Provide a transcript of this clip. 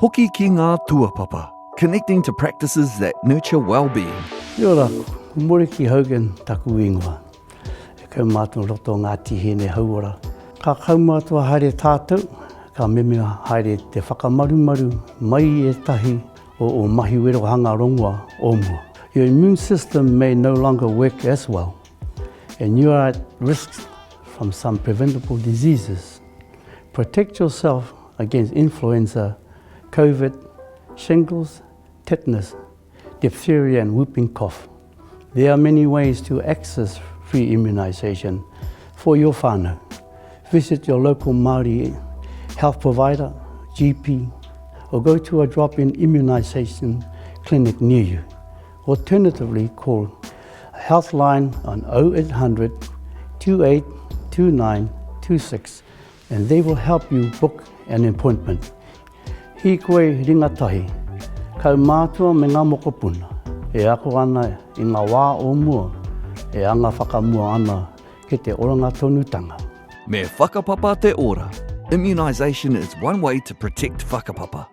Hoki ki ngā tuapapa, connecting to practices that nurture wellbeing. Kia ora, ko Moriki Hogan taku ingoa. E kaumātua roto o Ngāti Hine Hauora. Ka kaumātua haere tātou, ka memea haere te whakamarumaru mai i ētahi o ō mahi werohanga rongoa o mua. Your immune system may no longer work as well, and you are at risk from some preventable diseases. Protect yourself against influenza, COVID, shingles, tetanus, diphtheria and whooping cough. There are many ways to access free immunisation for your whānau. Visit your local Māori health provider, GP, or go to a drop-in immunisation clinic near you. Alternatively, call Healthline on 0800 282926 and they will help you book an appointment. Hīkoi ringatahi, kaumātua me ngā mokopuna e ako ana i ngā wā o mua e anga whakamua ana ki te oranga tonutanga. Me whakapapa te ora. Immunisation is one way to protect whakapapa.